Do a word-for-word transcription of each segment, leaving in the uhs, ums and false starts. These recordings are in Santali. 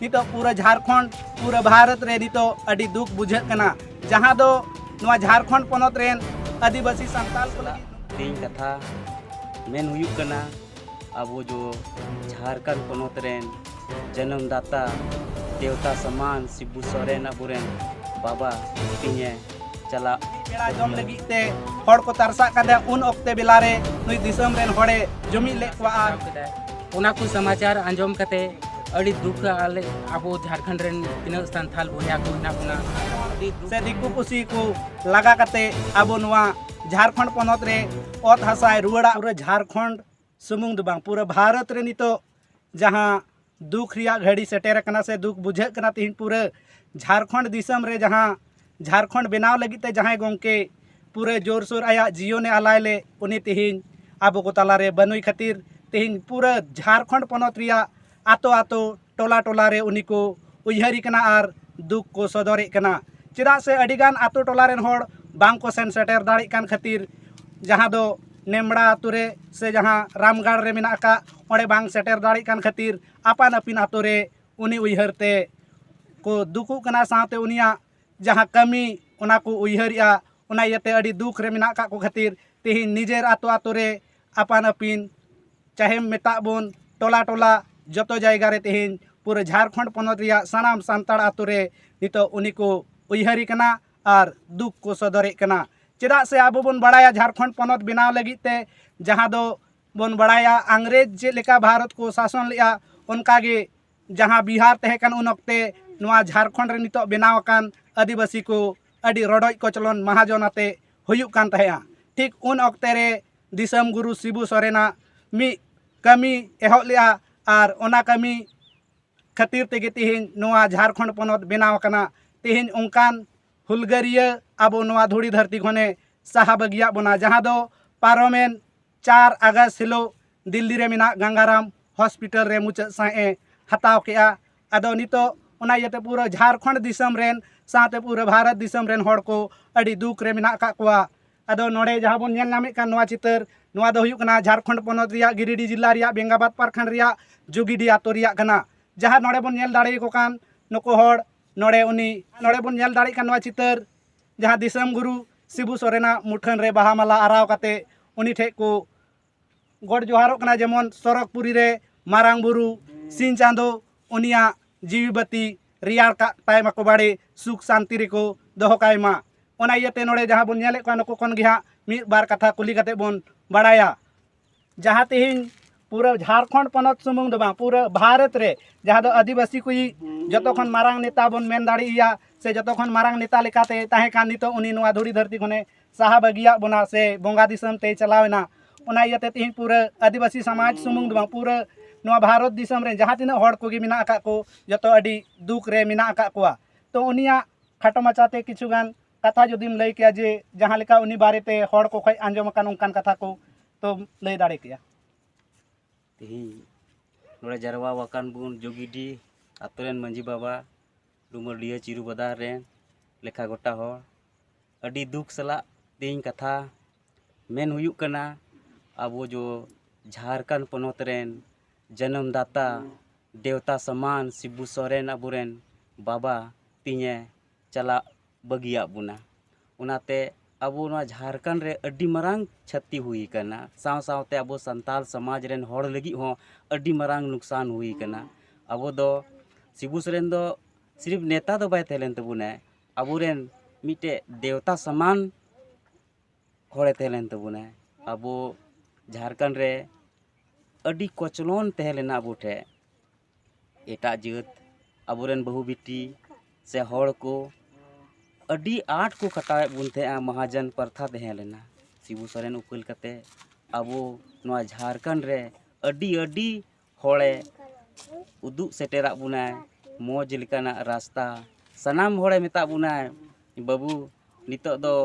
ᱱᱤᱛᱚᱜ ᱯᱩᱨᱟᱹ ᱡᱷᱟᱲᱠᱷᱚᱸᱰ, ᱯᱩᱨᱟᱹ ᱵᱷᱟᱨᱚᱛ ᱨᱮ ᱱᱤᱛᱚᱜ ᱟᱹᱰᱤ ᱫᱩᱠ ᱵᱩᱡᱷᱟᱹᱜ ᱠᱟᱱᱟ, ᱡᱟᱦᱟᱸ ᱫᱚ ᱱᱚᱣᱟ ᱡᱷᱟᱲᱠᱷᱚᱸᱰ ᱯᱚᱱᱚᱛ ᱨᱮᱱ ᱟᱹᱫᱤᱵᱟᱹᱥᱤ ᱥᱟᱱᱛᱟᱲ ᱠᱚ ᱞᱟᱹᱜᱤᱫ᱾ ᱛᱮᱦᱮᱧ ᱠᱟᱛᱷᱟ ᱢᱮᱱ ᱦᱩᱭᱩᱜ ᱠᱟᱱᱟ, ᱟᱵᱚ ᱡᱚ ᱡᱷᱟᱲᱠᱷᱚᱸᱰ ᱯᱚᱱᱚᱛ ᱨᱮᱱ ᱡᱟᱱᱟᱢ ᱫᱟᱛᱟ ᱫᱮᱣᱛᱟ ᱥᱚᱢᱟᱱ ᱥᱤᱵᱩ ᱥᱚᱨᱮᱱ ᱟᱵᱚᱨᱮᱱ ᱵᱟᱵᱟ ᱛᱤᱧᱮ ᱪᱟᱞᱟᱜ ᱵᱮᱲᱟ ᱡᱚᱢ ᱞᱟᱹᱜᱤᱫ ᱛᱮ ᱦᱚᱲ ᱠᱚ ᱛᱟᱨᱥᱟᱜ ᱠᱟᱱ ᱛᱟᱦᱮᱸᱫ, ᱩᱱ ᱚᱠᱛᱮ ᱵᱮᱞᱟ ᱨᱮ ᱱᱩᱭ ᱫᱤᱥᱚᱢ ᱨᱮᱱ ᱦᱚᱲᱮ ᱡᱩᱢᱤᱫ ᱞᱮᱫ ᱠᱚᱣᱟ᱾ ᱟᱨ ᱚᱱᱟ ᱠᱚ ᱥᱚᱢᱟᱪᱟᱨ ᱟᱸᱡᱚᱢ ᱠᱟᱛᱮ ᱟᱹᱰᱤ ᱫᱩᱠ ᱟᱞᱮ, ᱟᱵᱚ ᱡᱷᱟᱲᱠᱷᱚᱸᱰ ᱨᱮᱱ ᱛᱤᱱᱟᱹᱜ ᱥᱟᱱᱛᱟᱲ ᱵᱚᱭᱦᱟ ᱠᱚ ᱦᱮᱱᱟᱜ ᱵᱚᱱᱟ, ᱟᱹᱰᱤ ᱫᱩᱠ᱾ ᱥᱮ ᱫᱤᱠᱩ ᱯᱩᱥᱤ ᱠᱚ ᱞᱟᱜᱟ ᱠᱟᱛᱮ ᱟᱵᱚ ᱱᱚᱣᱟ ᱡᱷᱟᱲᱠᱷᱚᱸᱰ ᱯᱚᱱᱚᱛ ᱨᱮ ᱚᱛ ᱦᱟᱥᱟᱭ ᱨᱩᱣᱟᱹᱲᱟ᱾ ᱯᱩᱨᱟᱹ ᱡᱷᱟᱲᱠᱷᱚᱸᱰ ᱥᱩᱢᱩᱝ ᱫᱚ ᱵᱟᱝ, ᱯᱩᱨᱟᱹ ᱵᱷᱟᱨᱚᱛ ᱨᱮ ᱱᱤᱛᱚᱜ ᱡᱟᱦᱟᱸ ᱫᱩᱠ ᱨᱮᱭᱟᱜ ᱜᱷᱟᱹᱲᱤ ᱥᱮᱴᱮᱨ ᱟᱠᱟᱱᱟ ᱥᱮ ᱫᱩᱠ ᱵᱩᱡᱷᱟᱹᱜ ᱠᱟᱱᱟ, ᱛᱤᱦᱤᱧ ᱯᱩᱨᱟᱹ ᱡᱷᱟᱲᱠᱷᱚᱸᱰ ᱫᱤᱥᱚᱢ ᱨᱮ ᱡᱟᱦᱟᱸ ᱡᱷᱟᱲᱠᱷᱚᱸᱰ ᱵᱮᱱᱟᱣ ᱞᱟᱹᱜᱤᱫ ᱛᱮ ᱡᱟᱦᱟᱸᱭ ᱜᱚᱢᱠᱮ ᱯᱩᱨᱟᱹ ᱡᱳᱨᱥᱳᱨ ᱟᱭᱟᱜ ᱡᱤᱭᱚᱱᱮ ᱟᱞᱟᱭ ᱞᱮᱫ, ᱩᱱᱤ ᱛᱤᱦᱤᱧ ᱟᱵᱚ ᱠᱚ ᱛᱟᱞᱟᱨᱮ ᱵᱟᱹᱱᱩᱭ ᱠᱷᱟᱹᱛᱤᱨ ᱛᱤᱦᱤᱧ ᱯᱩᱨᱟᱹ ᱡᱷᱟᱲᱠᱷᱚᱸᱰ ᱯᱚᱱᱚᱛ ᱨᱮᱭᱟᱜ ᱟᱛᱳ ᱟᱛᱳ, ᱴᱚᱞᱟ ᱴᱚᱞᱟ ᱨᱮ ᱩᱱᱤ ᱠᱚ ᱩᱭᱦᱟᱹᱨᱮ ᱠᱟᱱᱟ ᱟᱨ ᱫᱩᱠ ᱠᱚ ᱥᱚᱫᱚᱨᱮᱫ ᱠᱟᱱᱟ᱾ ᱪᱮᱫᱟᱜ ᱥᱮ ᱟᱹᱰᱤᱜᱟᱱ ᱟᱛᱳ ᱴᱚᱞᱟ ᱨᱮᱱ ᱦᱚᱲ ᱵᱟᱝ ᱠᱚ ᱥᱮᱱ ᱥᱮᱴᱮᱨ ᱫᱟᱲᱮᱭᱟᱜ ᱠᱟᱱ ᱠᱷᱟᱹᱛᱤᱨ, ᱡᱟᱦᱟᱸ ᱫᱚ ᱱᱮᱢᱲᱟ ᱟᱛᱳ ᱨᱮ ᱥᱮ ᱡᱟᱦᱟᱸ ᱨᱟᱢᱜᱟᱲ ᱨᱮ ᱢᱮᱱᱟᱜ ᱟᱠᱟᱫ, ᱚᱸᱰᱮ ᱵᱟᱝ ᱥᱮᱴᱮᱨ ᱫᱟᱲᱮᱭᱟᱜ ᱠᱟᱱ ᱠᱷᱟᱹᱛᱤᱨ ᱟᱯᱟᱱ ᱟᱹᱯᱤᱱ ᱟᱛᱳ ᱨᱮ ᱩᱱᱤ ᱩᱭᱦᱟᱹᱨ ᱛᱮ ᱠᱚ ᱫᱩᱠᱩᱜ ᱠᱟᱱᱟ, ᱥᱟᱶᱛᱮ ᱩᱱᱤᱭᱟᱜ ᱡᱟᱦᱟᱸ ᱠᱟᱹᱢᱤ ᱚᱱᱟ ᱠᱚ ᱩᱭᱦᱟᱹᱨᱮᱜᱼᱟ᱾ ᱚᱱᱟ ᱤᱭᱟᱹᱛᱮ ᱟᱹᱰᱤ ᱫᱩᱠ ᱨᱮ ᱢᱮᱱᱟᱜ ᱟᱠᱟᱫ ᱠᱚ ᱠᱷᱟᱹᱛᱤᱨ ᱛᱮᱦᱮᱧ ᱱᱤᱡᱮᱨ ᱟᱛᱳ ᱟᱛᱳ ᱨᱮ ᱟᱯᱟᱱ ᱟᱹᱯᱤᱱ ᱪᱟᱦᱮᱢ ᱢᱮᱛᱟᱜ ᱵᱚᱱ, ᱴᱚᱞᱟ ᱴᱚᱞᱟ, ᱡᱚᱛᱚ ᱡᱟᱭᱜᱟ ᱨᱮ ᱛᱮᱦᱮᱧ ᱯᱩᱨᱟᱹ ᱡᱷᱟᱲᱠᱷᱚᱸᱰ ᱯᱚᱱᱚᱛ ᱨᱮᱭᱟᱜ ᱥᱟᱱᱟᱢ ᱥᱟᱱᱛᱟᱲ ᱟᱛᱳ ᱨᱮ ᱱᱤᱛᱚᱜ ᱩᱱᱤ ᱠᱚ ᱩᱭᱦᱟᱹᱨᱮ ᱠᱟᱱᱟ ᱟᱨ ᱫᱩᱠ ᱠᱚ ᱥᱚᱫᱚᱨᱮᱫ ᱠᱟᱱᱟ᱾ ᱪᱮᱫᱟᱜ ᱥᱮ ᱟᱵᱚ ᱵᱚᱱ ᱵᱟᱲᱟᱭᱟ, ᱡᱷᱟᱲᱠᱷᱚᱸᱰ ᱯᱚᱱᱚᱛ ᱵᱮᱱᱟᱣ ᱞᱟᱹᱜᱤᱫ ᱛᱮ ᱡᱟᱦᱟᱸ ᱫᱚ ᱵᱚᱱ ᱵᱟᱲᱟᱭᱟ, ᱤᱝᱨᱮᱡᱽ ᱪᱮᱫ ᱞᱮᱠᱟ ᱵᱷᱟᱨᱚᱛ ᱠᱚ ᱥᱟᱥᱚᱱ ᱞᱮᱫᱼᱟ, ᱚᱱᱠᱟ ᱜᱮ ᱡᱟᱦᱟᱸ ᱵᱤᱦᱟᱨ ᱛᱟᱦᱮᱸ ᱠᱟᱱ ᱩᱱ ᱚᱠᱛᱮ, ᱱᱚᱣᱟ ᱡᱷᱟᱲᱠᱷᱚᱸᱰ ᱨᱮ ᱱᱤᱛᱚᱜ ᱵᱮᱱᱟᱣ ᱟᱠᱟᱱ ᱟᱹᱫᱤᱵᱟᱹᱥᱤ ᱠᱚ ᱟᱹᱰᱤ ᱨᱚᱰᱚᱡ ᱠᱚᱪᱞᱚᱱ ᱢᱟᱦᱟᱡᱚᱱ ᱟᱛᱮ ᱦᱩᱭᱩᱜ ᱠᱟᱱ ᱛᱟᱦᱮᱸᱜᱼᱟ᱾ ᱴᱷᱤᱠ ᱩᱱ ᱚᱠᱛᱮ ᱨᱮ ᱫᱤᱥᱚᱢ ᱜᱩᱨᱩ ᱥᱤᱵᱩ ᱥᱚᱨᱮᱱᱟᱜ ᱢᱤᱫ ᱠᱟᱹᱢᱤ ᱮᱦᱚᱵ ᱞᱮᱫᱼᱟ, ᱟᱨ ᱚᱱᱟ ᱠᱟᱹᱢᱤ ᱠᱷᱟᱹᱛᱤᱨ ᱛᱮᱜᱮ ᱛᱮᱦᱮᱧ ᱱᱚᱣᱟ ᱡᱷᱟᱲᱠᱷᱚᱸᱰ ᱯᱚᱱᱚᱛ ᱵᱮᱱᱟᱣ ᱟᱠᱟᱱᱟ᱾ ᱛᱮᱦᱮᱧ ᱚᱱᱠᱟᱱ ᱦᱩᱞᱜᱟᱹᱨᱤᱭᱟᱹ ᱟᱵᱚ ᱱᱚᱣᱟ ᱫᱷᱩᱲᱤ ᱫᱷᱟᱹᱨᱛᱤ ᱠᱷᱚᱱᱮ ᱥᱟᱦᱟ ᱵᱟᱹᱜᱤᱭᱟᱜ ᱵᱚᱱᱟ, ᱡᱟᱦᱟᱸ ᱫᱚ ᱯᱟᱨᱚᱢᱮᱱ ᱪᱟᱨ ᱟᱜᱚᱥᱴ ᱦᱤᱞᱳᱜ ᱫᱤᱞᱞᱤ ᱨᱮ ᱢᱮᱱᱟᱜ ᱜᱟᱝᱜᱟᱨᱟᱢ ᱦᱚᱥᱯᱤᱴᱟᱞ ᱨᱮ ᱢᱩᱪᱟᱹᱫ ᱥᱟᱸᱦᱮ ᱦᱟᱛᱟᱣ ᱠᱮᱜᱼᱟ᱾ ᱟᱫᱚ ᱱᱤᱛᱚᱜ ᱚᱱᱟ ᱤᱭᱟᱹᱛᱮ ᱯᱩᱨᱟᱹ ᱡᱷᱟᱲᱠᱷᱚᱸᱰ ᱫᱤᱥᱚᱢ ᱨᱮᱱ ᱥᱟᱶᱛᱮ ᱯᱩᱨᱟᱹ ᱵᱷᱟᱨᱚᱛ ᱫᱤᱥᱚᱢ ᱨᱮᱱ ᱦᱚᱲ ᱠᱚ ᱟᱹᱰᱤ ᱫᱩᱠ ᱨᱮ ᱢᱮᱱᱟᱜ ᱟᱠᱟᱫ ᱠᱚᱣᱟ᱾ ᱟᱫᱚ ᱱᱚᱰᱮ ᱡᱟᱦᱟᱸ ᱵᱚᱱ ᱧᱮᱞ ᱧᱟᱢᱮᱫ ᱠᱟᱱ ᱱᱚᱣᱟ ᱪᱤᱛᱟᱹᱨ, ᱱᱚᱣᱟ ᱫᱚ ᱦᱩᱭᱩᱜ ᱠᱟᱱᱟ ᱡᱷᱟᱲᱠᱷᱚᱸᱰ ᱯᱚᱱᱚᱛ ᱨᱮᱭᱟᱜ ᱜᱤᱨᱤᱰᱤ ᱡᱤᱞᱟ ᱨᱮᱭᱟᱜ ᱵᱮᱝᱜᱟᱵᱟᱫ ᱯᱨᱚᱠᱷᱚᱸᱰ ᱨᱮᱭᱟᱜ ᱡᱩᱜᱤᱰᱤ ᱟᱛᱳ ᱨᱮᱭᱟᱜ ᱠᱟᱱᱟ᱾ ᱡᱟᱦᱟᱸ ᱱᱚᱰᱮ ᱵᱚᱱ ᱧᱮᱞ ᱫᱟᱲᱮᱭᱟᱠᱚ ᱠᱟᱱ ᱱᱩᱠᱩ ᱦᱚᱲ, ᱱᱚᱰᱮ ᱩᱱᱤ, ᱱᱚᱰᱮ ᱵᱚᱱ ᱧᱮᱞ ᱫᱟᱲᱮᱭᱟᱜ ᱠᱟᱱ ᱱᱚᱣᱟ ᱪᱤᱛᱟᱹᱨ, ᱡᱟᱦᱟᱸ ᱫᱤᱥᱚᱢ ᱜᱩᱨᱩ ᱥᱤᱵᱩ ᱥᱚᱨᱮᱱᱟᱜ ᱢᱩᱴᱷᱟᱹᱱ ᱨᱮ ᱵᱟᱦᱟ ᱢᱟᱞᱟ ᱟᱨᱟᱣ ᱠᱟᱛᱮ ᱩᱱᱤ ᱴᱷᱮᱱ ᱠᱚ ᱜᱚᱰ ᱡᱚᱦᱟᱨᱚᱜ ᱠᱟᱱᱟ, ᱡᱮᱢᱚᱱ ᱥᱚᱨᱚᱜᱽᱯᱩᱨᱤ ᱨᱮ ᱢᱟᱨᱟᱝ ᱵᱩᱨᱩ ᱥᱤᱧ ᱪᱟᱸᱫᱚ ᱩᱱᱤᱭᱟᱜ ᱡᱤᱣᱤ ᱵᱟᱹᱛᱤ ᱨᱮᱭᱟᱲ ᱠᱟᱜ ᱛᱟᱭ ᱢᱟᱠᱚ ᱵᱟᱲᱮ, ᱥᱩᱠ ᱥᱟᱱᱛᱤ ᱨᱮᱠᱚ ᱫᱚᱦᱚ ᱠᱟᱭ ᱢᱟ᱾ ᱚᱱᱟ ᱤᱭᱟᱹᱛᱮ ᱱᱚᱰᱮ ᱡᱟᱦᱟᱸ ᱵᱚᱱ ᱧᱮᱞᱮᱫ ᱠᱚᱣᱟ, ᱱᱩᱠᱩ ᱠᱷᱚᱱ ᱜᱮ ᱦᱟᱸᱜ ᱢᱤᱫ ᱵᱟᱨ ᱠᱟᱛᱷᱟ ᱠᱩᱞᱤ ᱠᱟᱛᱮ ᱵᱚᱱ ᱵᱟᱲᱟᱭᱟ᱾ ᱡᱟᱦᱟᱸ ᱛᱮᱦᱮᱧ ᱯᱩᱨᱟᱹ ᱡᱷᱟᱲᱠᱷᱚᱸᱰ ᱯᱚᱱᱚᱛ ᱥᱩᱢᱩᱝ ᱫᱚ ᱵᱟᱝ, ᱯᱩᱨᱟᱹ ᱵᱷᱟᱨᱚᱛ ᱨᱮ ᱡᱟᱦᱟᱸ ᱫᱚ ᱟᱹᱫᱤᱵᱟᱹᱥᱤ ᱠᱚᱭᱤᱡ ᱡᱚᱛᱚ ᱠᱷᱚᱱ ᱢᱟᱨᱟᱝ ᱱᱮᱛᱟ ᱵᱚᱱ ᱢᱮᱱ ᱫᱟᱲᱮᱭᱟᱭᱟ, ᱥᱮ ᱡᱚᱛᱚ ᱠᱷᱚᱱ ᱢᱟᱨᱟᱝ ᱱᱮᱛᱟ ᱞᱮᱠᱟᱛᱮ ᱛᱟᱦᱮᱸ ᱠᱟᱱ, ᱱᱤᱛᱚᱜ ᱩᱱᱤ ᱱᱚᱣᱟ ᱫᱷᱩᱲᱤ ᱫᱷᱟᱹᱨᱛᱤ ᱠᱷᱚᱱᱮ ᱥᱟᱦᱟ ᱵᱟᱹᱜᱤᱭᱟᱜ ᱵᱚᱱᱟ ᱥᱮ ᱵᱚᱸᱜᱟ ᱫᱤᱥᱚᱢ ᱛᱮᱭ ᱪᱟᱞᱟᱣ ᱮᱱᱟ᱾ ᱚᱱᱟ ᱤᱭᱟᱹᱛᱮ ᱛᱮᱦᱮᱧ ᱯᱩᱨᱟᱹ ᱟᱹᱫᱤᱵᱟᱹᱥᱤ ᱥᱚᱢᱟᱡᱽ ᱥᱩᱢᱩᱝ ᱫᱚ ᱵᱟᱝ, ᱯᱩᱨᱟᱹ ᱱᱚᱣᱟ ᱵᱷᱟᱨᱚᱛ ᱫᱤᱥᱚᱢ ᱨᱮ ᱡᱟᱦᱟᱸ ᱛᱤᱱᱟᱹᱜ ᱦᱚᱲ ᱠᱚᱜᱮ ᱢᱮᱱᱟᱜ ᱟᱠᱟᱫ ᱠᱚ, ᱡᱚᱛᱚ ᱟᱹᱰᱤ ᱫᱩᱠ ᱨᱮ ᱢᱮᱱᱟᱜ ᱟᱠᱟᱫ ᱠᱚᱣᱟ᱾ ᱛᱚ ᱩᱱᱤᱭᱟᱜ ᱠᱷᱟᱴᱚ ᱢᱟᱪᱷᱟᱛᱮ ᱠᱤᱪᱷᱩ ᱜᱟᱱ ᱠᱟᱛᱷᱟ ᱡᱩᱫᱤᱢ ᱞᱟᱹᱭ ᱠᱮᱭᱟ, ᱡᱮ ᱡᱟᱦᱟᱸ ᱞᱮᱠᱟ ᱩᱱᱤ ᱵᱟᱨᱮᱛᱮ ᱦᱚᱲ ᱠᱚ ᱠᱷᱚᱱ ᱟᱸᱡᱚᱢ ᱟᱠᱟᱱ ᱚᱱᱠᱟᱱ ᱠᱟᱛᱷᱟ ᱠᱚ, ᱛᱚᱢ ᱞᱟᱹᱭ ᱫᱟᱲᱮ ᱠᱮᱭᱟ᱾ ᱛᱮᱦᱮᱧ ᱱᱚᱰᱮ ᱡᱟᱨᱣᱟ ᱟᱠᱟᱱ ᱵᱚᱱ ᱡᱳᱜᱤᱰᱤ ᱟᱛᱳ ᱨᱮᱱ ᱢᱟᱹᱡᱷᱤ ᱵᱟᱵᱟ, ᱰᱩᱢᱟᱹᱨᱰᱤᱦᱟᱹ ᱪᱤᱨᱩ ᱵᱟᱫᱟᱨ ᱨᱮᱱ ᱞᱮᱠᱷᱟ ᱜᱚᱴᱟ ᱦᱚᱲ, ᱟᱹᱰᱤ ᱫᱩᱠ ᱥᱟᱞᱟᱜ ᱛᱮᱦᱮᱧ ᱠᱟᱛᱷᱟ ᱢᱮᱱ ᱦᱩᱭᱩᱜ ᱠᱟᱱᱟ, ᱟᱵᱚ ᱡᱚ ᱡᱷᱟᱲᱠᱷᱚᱸᱰ ᱯᱚᱱᱚᱛ ᱨᱮᱱ ᱡᱟᱱᱟᱢ ᱫᱟᱛᱟ, ᱫᱮᱣᱛᱟ ᱥᱚᱢᱟᱱ ᱥᱤᱵᱩ ᱥᱚᱨᱮᱱ ᱟᱵᱚᱨᱮᱱ ᱵᱟᱵᱟ ᱛᱤᱧᱮ ᱪᱟᱞᱟᱜ ᱵᱟᱹᱜᱤᱭᱟᱜ ᱵᱚᱱᱟ᱾ ᱚᱱᱟᱛᱮ ᱟᱵᱚ ᱱᱚᱣᱟ ᱡᱷᱟᱲᱠᱷᱚᱸᱰ ᱨᱮ ᱟᱹᱰᱤ ᱢᱟᱨᱟᱝ ᱠᱷᱚᱛᱤ ᱦᱩᱭ ᱟᱠᱟᱱᱟ, ᱥᱟᱶ ᱥᱟᱶᱛᱮ ᱟᱵᱚ ᱥᱟᱱᱛᱟᱲ ᱥᱚᱢᱟᱡᱽ ᱨᱮᱱ ᱦᱚᱲ ᱞᱟᱹᱜᱤᱫ ᱦᱚᱸ ᱟᱹᱰᱤ ᱢᱟᱨᱟᱝ ᱱᱩᱠᱥᱟᱱ ᱦᱩᱭ ᱟᱠᱟᱱᱟ᱾ ᱟᱵᱚ ᱫᱚ ᱥᱤᱵᱩ ᱥᱚᱨᱮᱱ ᱫᱚ ᱥᱤᱨᱤᱯ ᱱᱮᱛᱟ ᱫᱚ ᱵᱟᱭ ᱛᱟᱦᱮᱸ ᱞᱮᱱ ᱛᱟᱵᱚᱱᱟ, ᱟᱵᱚᱨᱮᱱ ᱢᱤᱫᱴᱮᱡ ᱫᱮᱣᱛᱟ ᱥᱚᱢᱟᱱ ᱦᱚᱲᱮ ᱛᱟᱦᱮᱸ ᱞᱮᱱ ᱛᱟᱵᱚᱱᱟ᱾ ᱟᱵᱚ ᱡᱷᱟᱲᱠᱷᱚᱸᱰ ᱨᱮ ᱟᱹᱰᱤ ᱠᱚᱪᱞᱚᱱ ᱛᱟᱦᱮᱸ ᱞᱮᱱᱟ ᱟᱵᱚ ᱴᱷᱮᱱ᱾ ᱮᱴᱟᱜ ᱡᱟᱹᱛ ᱟᱵᱚᱨᱮᱱ ᱵᱟᱹᱦᱩ ᱵᱤᱴᱤ ᱥᱮ ᱦᱚᱲ ᱠᱚ ᱟᱹᱰᱤ ᱟᱸᱴ ᱠᱚ ᱠᱷᱟᱴᱟᱣᱮᱫ ᱵᱚᱱ ᱛᱟᱦᱮᱸᱜᱼᱟ᱾ ᱢᱟᱦᱟᱡᱚᱱ ᱯᱨᱚᱛᱷᱟ ᱛᱟᱦᱮᱸ ᱞᱮᱱᱟ᱾ ᱥᱤᱵᱩ ᱥᱚᱨᱮᱱ ᱩᱯᱟᱹᱞ ᱠᱟᱛᱮ ᱟᱵᱚ ᱱᱚᱣᱟ ᱡᱷᱟᱲᱠᱷᱚᱸᱰ ᱨᱮ ᱟᱹᱰᱤ ᱟᱹᱰᱤ ᱦᱚᱲᱮ ᱩᱫᱩᱜ ᱥᱮᱴᱮᱨᱟᱜ ᱵᱚᱱᱟᱭ ᱢᱚᱡᱽ ᱞᱮᱠᱟᱱᱟᱜ ᱨᱟᱥᱛᱟ᱾ ᱥᱟᱱᱟᱢ ᱦᱚᱲᱮ ᱢᱮᱛᱟᱜ ᱵᱚᱱᱟᱭ, "ᱵᱟᱹᱵᱩ, ᱱᱤᱛᱚᱜ ᱫᱚ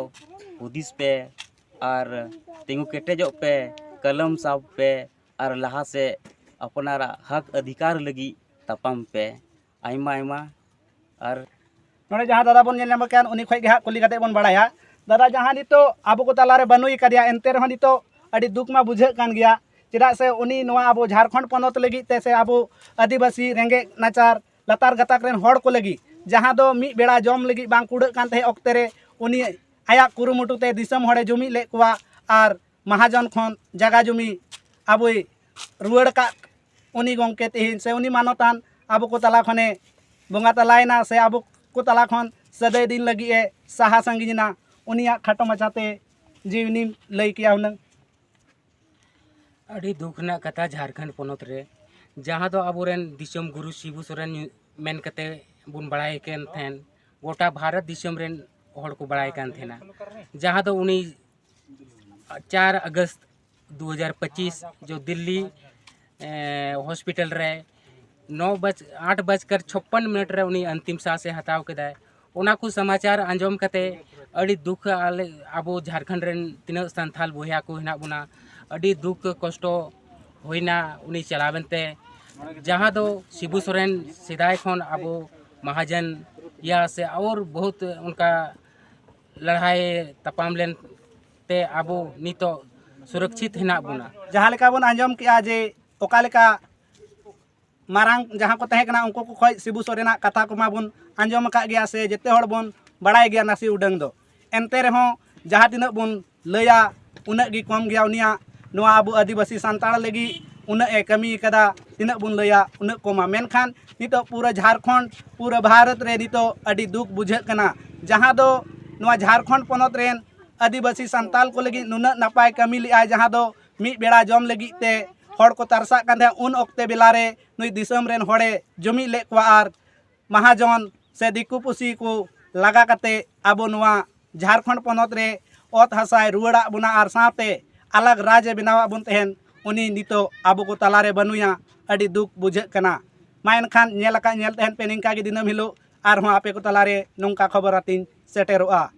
ᱦᱩᱫᱤᱥ ᱯᱮ ᱟᱨ ᱛᱤᱸᱜᱩ ᱠᱮᱴᱮᱡᱚᱜ ᱯᱮ, ᱠᱚᱞᱚᱢ ᱥᱟᱵ ᱯᱮ ᱟᱨ ᱞᱟᱦᱟ ᱥᱮᱫ ᱟᱯᱱᱟᱨᱟᱜ ᱦᱚᱠ ᱚᱫᱷᱤᱠᱟᱨ ᱞᱟᱹᱜᱤᱫ ᱛᱟᱯᱟᱢ ᱯᱮ᱾" ᱟᱭᱢᱟ ᱟᱭᱢᱟ᱾ ᱟᱨ ᱱᱚᱰᱮ ᱡᱟᱦᱟᱸ ᱫᱟᱫᱟ ᱵᱚᱱ ᱧᱮᱞ ᱧᱟᱢᱮ ᱠᱟᱱ, ᱩᱱᱤ ᱠᱷᱚᱱ ᱜᱮ ᱦᱟᱸᱜ ᱠᱩᱞᱤ ᱠᱟᱛᱮ ᱵᱚᱱ ᱵᱟᱲᱟᱭᱟ᱾ ᱫᱟᱫᱟ, ᱡᱟᱦᱟᱸ ᱱᱤᱛᱚᱜ ᱟᱵᱚ ᱠᱚ ᱛᱟᱞᱟᱨᱮ ᱵᱟᱹᱱᱩᱭ ᱠᱟᱫᱮᱭᱟ, ᱮᱱᱛᱮ ᱨᱮᱦᱚᱸ ᱱᱤᱛᱚᱜ ᱟᱹᱰᱤ ᱫᱩᱠ ᱢᱟ ᱵᱩᱡᱷᱟᱹᱜ ᱠᱟᱱ ᱜᱮᱭᱟ᱾ ᱪᱮᱫᱟᱜ ᱥᱮ ᱩᱱᱤ ᱱᱚᱣᱟ ᱟᱵᱚ ᱡᱷᱟᱲᱠᱷᱚᱸᱰ ᱯᱚᱱᱚᱛ ᱞᱟᱹᱜᱤᱫ ᱛᱮ ᱥᱮ ᱟᱵᱚ ᱟᱹᱫᱤᱵᱟᱹᱥᱤ ᱨᱮᱸᱜᱮᱡ ᱱᱟᱪᱟᱨ ᱞᱟᱛᱟᱨ ᱜᱟᱛᱟᱠ ᱨᱮᱱ ᱦᱚᱲ ᱠᱚ ᱞᱟᱹᱜᱤᱫ, ᱡᱟᱦᱟᱸ ᱫᱚ ᱢᱤᱫ ᱵᱮᱲᱟ ᱡᱚᱢ ᱞᱟᱹᱜᱤᱫ ᱵᱟᱝ ᱠᱩᱲᱟᱹᱜ ᱠᱟᱱ ᱛᱟᱦᱮᱸ ᱚᱠᱛᱮ ᱨᱮ, ᱩᱱᱤ ᱟᱭᱟᱜ ᱠᱩᱨᱩᱢᱩᱴᱩ ᱛᱮ ᱫᱤᱥᱚᱢ ᱦᱚᱲᱮ ᱡᱩᱢᱤᱫ ᱞᱮᱫ ᱠᱚᱣᱟ ᱟᱨ ᱢᱟᱦᱟᱡᱚᱱ ᱠᱷᱚᱱ ᱡᱟᱜᱟ ᱡᱩᱢᱤ ᱟᱵᱚᱭ ᱨᱩᱣᱟᱹᱲ ᱟᱠᱟᱫ᱾ ᱩᱱᱤ ᱜᱚᱢᱠᱮ ᱛᱮᱦᱮᱧ ᱥᱮ ᱩᱱᱤ ᱢᱟᱱᱚᱛᱟᱱ ᱟᱵᱚ ᱠᱚ ᱛᱟᱞᱟ ᱠᱷᱚᱱᱮ ᱵᱚᱸᱜᱟ ᱛᱟᱞᱟᱭᱮᱱᱟ ᱥᱮ ᱟᱵᱚ ᱠᱚ ᱛᱟᱞᱟ ᱠᱷᱚᱱ ᱥᱟᱹᱫᱟᱹᱭ ᱫᱤᱱ ᱞᱟᱹᱜᱤᱫ ᱮ ᱥᱟᱦᱟ ᱥᱟᱺᱜᱤᱧ ᱮᱱᱟ, ᱩᱱᱤᱭᱟᱜ ᱠᱷᱟᱴᱚ ᱢᱟᱪᱷᱟᱛᱮ ᱡᱤᱣᱤᱱᱤᱢ ᱞᱟᱹᱭ ᱠᱮᱭᱟ ᱦᱩᱱᱟᱹᱝ? ᱟᱹᱰᱤ ᱫᱩᱠ ᱨᱮᱱᱟᱜ ᱠᱟᱛᱷᱟ, ᱡᱷᱟᱲᱠᱷᱚᱸᱰ ᱯᱚᱱᱚᱛ ᱨᱮ ᱡᱟᱦᱟᱸ ᱫᱚ ᱟᱵᱚᱨᱮᱱ ᱫᱤᱥᱚᱢ ᱜᱩᱨᱩ ᱥᱤᱵᱩ ᱥᱚᱨᱮᱱ ᱢᱮᱱ ᱠᱟᱛᱮ ᱵᱚᱱ ᱵᱟᱲᱟᱭ ᱠᱟᱱ ᱛᱟᱦᱮᱱ, ᱜᱚᱴᱟ ᱵᱷᱟᱨᱚᱛ ᱫᱤᱥᱚᱢ ᱨᱮᱱ ᱦᱚᱲ ᱠᱚ ᱵᱟᱲᱟᱭ ᱠᱟᱱ ᱛᱟᱦᱮᱱᱟ, ᱡᱟᱦᱟᱸ ᱫᱚ ᱩᱱᱤ ᱪᱟᱨ ᱟᱜᱚᱥᱴ ᱫᱩ ᱦᱟᱡᱟᱨ ᱯᱚᱸᱪᱤᱥ ᱡᱚ ᱫᱤᱞᱞᱤ ᱦᱚᱥᱯᱤᱴᱟᱞ ᱨᱮ ᱱᱚ ᱵᱟᱡ ᱟᱴ ᱵᱟᱡᱠᱟᱨ ᱪᱷᱚᱯᱯᱚᱱ ᱢᱤᱱᱤᱴ ᱨᱮ ᱩᱱᱤ ᱚᱱᱛᱤᱢ ᱥᱟᱥ ᱮ ᱦᱟᱛᱟᱣ ᱠᱮᱫᱟᱭ᱾ ᱚᱱᱟ ᱠᱚ ᱥᱚᱢᱟᱪᱟᱨ ᱟᱸᱡᱚᱢ ᱠᱟᱛᱮ ᱟᱹᱰᱤ ᱫᱩᱠ ᱟᱞᱮ ᱟᱵᱚ ᱡᱷᱟᱲᱠᱷᱚᱸᱰ ᱨᱮᱱ ᱛᱤᱱᱟᱹᱜ ᱥᱟᱱᱛᱟᱞ ᱵᱚᱭᱦᱟ ᱠᱚ ᱦᱮᱱᱟᱜ ᱵᱚᱱᱟ, ᱟᱹᱰᱤ ᱫᱩᱠ ᱠᱚᱥᱴᱚ ᱦᱩᱭᱱᱟ ᱩᱱᱤ ᱪᱟᱞᱟᱣᱮᱱ ᱛᱮ᱾ ᱡᱟᱦᱟᱸ ᱫᱚ ᱥᱤᱵᱩ ᱥᱚᱨᱮᱱ ᱥᱮᱫᱟᱭ ᱠᱷᱚᱱ ᱟᱵᱚ ᱢᱟᱦᱟᱡᱚᱱ ᱭᱟ ᱥᱮ ᱟᱨ ᱵᱚᱦᱩᱛ ᱚᱱᱠᱟ ᱞᱟᱹᱲᱦᱟᱹᱭ ᱛᱟᱯᱟᱢ ᱞᱮᱱ ᱛᱮ ᱟᱵᱚ ᱱᱤᱛᱚᱜ ᱥᱩᱨᱚᱠᱪᱷᱤᱛ ᱦᱮᱱᱟᱜ ᱵᱚᱱᱟ᱾ ᱡᱟᱦᱟᱸ ᱞᱮᱠᱟ ᱵᱚᱱ ᱟᱸᱡᱚᱢ ᱠᱮᱜᱼᱟ ᱡᱮ ᱚᱠᱟ ᱞᱮᱠᱟ ᱢᱟᱨᱟᱝ ᱡᱟᱦᱟᱸ ᱠᱚ ᱛᱟᱦᱮᱸ ᱠᱟᱱᱟ ᱩᱱᱠᱩ ᱠᱚ ᱠᱷᱚᱱ ᱥᱤᱵᱩ ᱥᱚᱨᱮᱱᱟᱜ ᱠᱟᱛᱷᱟ ᱠᱚᱢᱟ ᱵᱚᱱ ᱟᱸᱡᱚᱢ ᱟᱠᱟᱫ ᱜᱮᱭᱟ ᱥᱮ ᱡᱮᱛᱮ ᱦᱚᱲ ᱵᱚᱱ ᱵᱟᱲᱟᱭ ᱜᱮᱭᱟ ᱱᱟᱥᱮ ᱩᱰᱟᱹᱝ ᱫᱚ᱾ ᱮᱱᱛᱮ ᱨᱮᱦᱚᱸ ᱡᱟᱦᱟᱸ ᱛᱤᱱᱟᱹᱜ ᱵᱚᱱ ᱞᱟᱹᱭᱟ ᱩᱱᱟᱹᱜ ᱜᱮ ᱠᱚᱢ ᱜᱮᱭᱟ᱾ ᱩᱱᱤᱭᱟᱜ ᱱᱚᱣᱟ ᱟᱵᱚ ᱟᱹᱫᱤᱵᱟᱹᱥᱤ ᱥᱟᱱᱛᱟᱲ ᱞᱟᱹᱜᱤᱫ ᱩᱱᱟᱹᱜ ᱮ ᱠᱟᱹᱢᱤ ᱠᱟᱫᱟ, ᱛᱤᱱᱟᱹᱜ ᱵᱚᱱ ᱞᱟᱹᱭᱟ ᱩᱱᱟᱹᱜ ᱠᱚᱢᱟ᱾ ᱢᱮᱱᱠᱷᱟᱱ ᱱᱤᱛᱚᱜ ᱯᱩᱨᱟᱹ ᱡᱷᱟᱲᱠᱷᱚᱸᱰ, ᱯᱩᱨᱟᱹ ᱵᱷᱟᱨᱚᱛ ᱨᱮ ᱱᱤᱛᱚᱜ ᱟᱹᱰᱤ ᱫᱩᱠ ᱵᱩᱡᱷᱟᱹᱜ ᱠᱟᱱᱟ, ᱡᱟᱦᱟᱸ ᱫᱚ ᱱᱚᱣᱟ ᱡᱷᱟᱲᱠᱷᱚᱸᱰ ᱯᱚᱱᱚᱛ ᱨᱮᱱ ᱟᱹᱫᱤᱵᱟᱹᱥᱤ ᱥᱟᱱᱛᱟᱲ ᱠᱚ ᱞᱟᱹᱜᱤᱫ ᱱᱩᱱᱟᱹᱜ ᱱᱟᱯᱟᱭ ᱠᱟᱹᱢᱤ ᱞᱮᱜᱼᱟᱭ, ᱡᱟᱦᱟᱸ ᱫᱚ ᱢᱤᱫ ᱵᱮᱲᱟ ᱡᱚᱢ ᱞᱟᱹᱜᱤᱫ ᱛᱮ ᱦᱚᱲ ᱠᱚ ᱛᱟᱨᱥᱟᱜ ᱠᱟᱱ ᱛᱟᱦᱮᱸᱫ᱾ ᱩᱱ ᱚᱠᱛᱮ ᱵᱮᱞᱟ ᱨᱮ ᱱᱩᱭ ᱫᱤᱥᱚᱢ ᱨᱮᱱ ᱦᱚᱲᱮ ᱡᱩᱢᱤᱫ ᱞᱮᱫ ᱠᱚᱣᱟ ᱟᱨ ᱢᱟᱦᱟᱡᱚᱱ ᱥᱮ ᱫᱤᱠᱩ ᱯᱩᱥᱤ ᱠᱚ ᱞᱟᱜᱟ ᱠᱟᱛᱮ ᱟᱵᱚ ᱱᱚᱣᱟ ᱡᱷᱟᱲᱠᱷᱚᱸᱰ ᱯᱚᱱᱚᱛ ᱨᱮ ᱚᱛ ᱦᱟᱥᱟᱭ ᱨᱩᱣᱟᱹᱲᱟᱜ ᱵᱚᱱᱟ ᱟᱨ ᱥᱟᱶᱛᱮ ᱟᱞᱟᱜᱽ ᱨᱟᱡᱽ ᱮ ᱵᱮᱱᱟᱣᱟᱜ ᱵᱚᱱ ᱛᱟᱦᱮᱱ᱾ ᱩᱱᱤ ᱱᱤᱛᱚᱜ ᱟᱵᱚ ᱠᱚ ᱛᱟᱞᱟᱨᱮ ᱵᱟᱹᱱᱩᱭᱟ, ᱟᱹᱰᱤ ᱫᱩᱠ ᱵᱩᱡᱷᱟᱹᱜ ᱠᱟᱱᱟ᱾ ᱢᱟ ᱮᱱᱠᱷᱟᱱ ᱧᱮᱞ ᱟᱠᱟᱫ ᱧᱮᱞ ᱛᱟᱦᱮᱱ ᱯᱮ ᱱᱤᱝᱠᱟ ᱜᱮ ᱫᱤᱱᱟᱹᱢ ᱦᱤᱞᱳᱜ ᱟᱨᱦᱚᱸ ᱟᱯᱮ ᱠᱚ ᱛᱟᱞᱟᱨᱮ ᱱᱚᱝᱠᱟ ᱠᱷᱚᱵᱚᱨ ᱟᱛᱤᱧ ᱥᱮᱴᱮᱨᱚᱜᱼᱟ᱾